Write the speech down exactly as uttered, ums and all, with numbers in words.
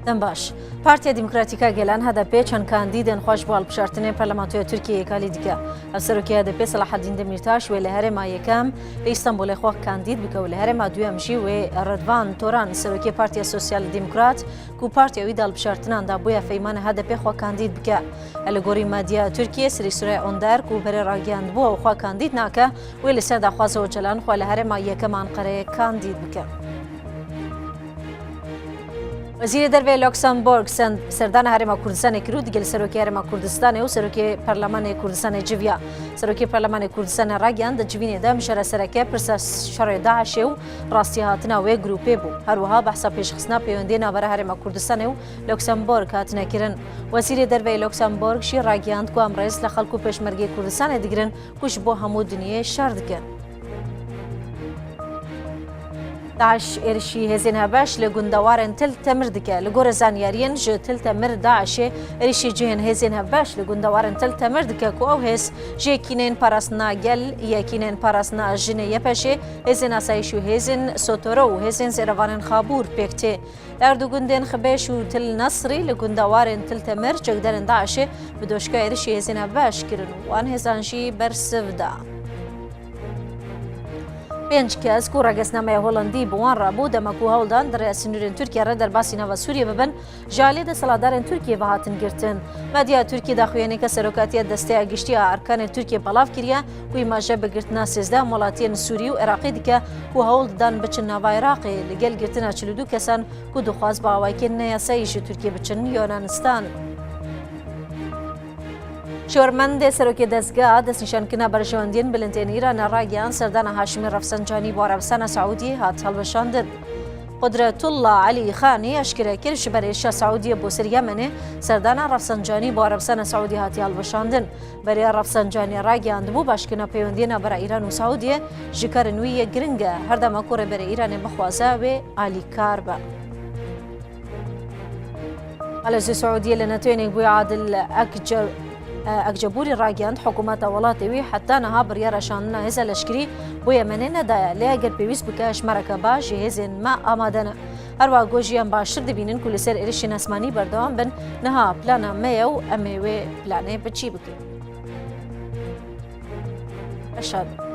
Dem baş. Partiya Demokratîk a Gelan, H D P, çend kandîdên xwe ji bo hilbijartinê Parlamentoya Tirkiyeyê kalî dike. Hevserokê H D P Selahaddîn Demîrtaş wê li herêma yekem li Îstanbulê xwe kandîd bike û li herêma duyem jî wê Redvan Toran, serokê Partiya Sosyal Demokrat, ku partiya wî di hilbijartinan de bûye feymana H D P, xwe kandîd bike. Li gorî medya Tirkiyê, Sirî Süreyya Onder, ku berê ragihand bû ew xwe kandîd nake, wê li ser daxwaza Ocalan xwe li herêma yekem Anqereyê kandîd bike. Wezîrê Derve yê Luxembourg sen-, serdana Herêma Kurdistanê kir û digel Serokê Herêma Kurdistanê û Serokê Perlemanê Kurdistanê civiya. Serokê Perlemanê Kurdistanê ragihand, di civînê de mijara sereke pirsa şerê DAIŞê û rastiya hatina wê grûpê bû. Her wiha behsa pêşxistina peywendiyê navbera Herêma Kurdistanê û Luxembourg hatine kirin. Wezîrê Derve yê Luxembourg jî ragihand ku em rêz li xelk û pêşmergeyê Kurdistanê digirin ku ji bo hemû dinyê şer dikin. DAIŞ êrişî hêzên Hebeş li gundewarên Til Temir dike. Li gorî zanyariyên ji Til Temir, DAIŞê êrişî cihên hêzên Hebeş li gundewarên Til Temir dike ku ew hêz ji Yekînên Parastina Gel, Yekînên Parastina Jinê, Y P J, Hêzên Asayîş û Hêzên Sotoro û Hêzên Zêrevanên Xabûr pêk tê. Li her du gundên Xibêş û Til Nesrî li gundewarên Til Temir çekdarên DAIŞê bi doşka êrişî hêzên Hebeş kirin û wan hêzan jî bersiv da. Pênc kes ku ragesnameya Holandî bi wan re bû, dema ku hewl dan di rêya sinûrên Tirkiye re derbasî nava Sûriyê bibin, ji aliyê desthilatdarên Tirkiyê ve hatin girtin. Medya Tirkiyê daxuyaniyeke serokatiya Desteya Giştî ya Erkanê Tirkiyê belav kiriye ku îmaje bi girtina sêzdeh welatiyên Sûrî û Iraqî dike ku hewl didan biçin nava Iraqê, li gel girtina çil û du kesan ku dixwaz bi awayekî neyasayî ji Tirkiyê biçin Yunanistan. Şêwirmendê serokê dezgeha destnîşankirina berjewendiyên bilind ên Îranê ragihand, serdana Haşimî Refsencanî bi Erebistana Seûdiyê hat hilweşandin. Qudretullah Elî Xanî eşkere kir, ji ber êrişa Seûdiyê bo ser Yemenê, serdana Refsencanî bi Erebistana Seûdiyê hatiye hilweşandin. Berê Refsencanî ragihand bû, başkirina peywendiyê navbera Îran û Seûdiyê ji karên wî yek giring e, her dema ku rêberê Îranê bixwaze wê alîkar be. Alozê Seûdiyê li netoyê nêbûyî Adil Ekce-, Ekcebûrî ragihand, hikûmeta welatê wî heta niha biryara şandina hêza leşkerî bo Yemenê nedaye, lê eger pêwîst bike, hişmereke baş ji hêzên me amade ne. Her wiha got jî, em baştir dibînin ku li ser êrişên esmanî berdewam bin, niha plana me ye û em ê wê planê bi çî bikin. Reşad.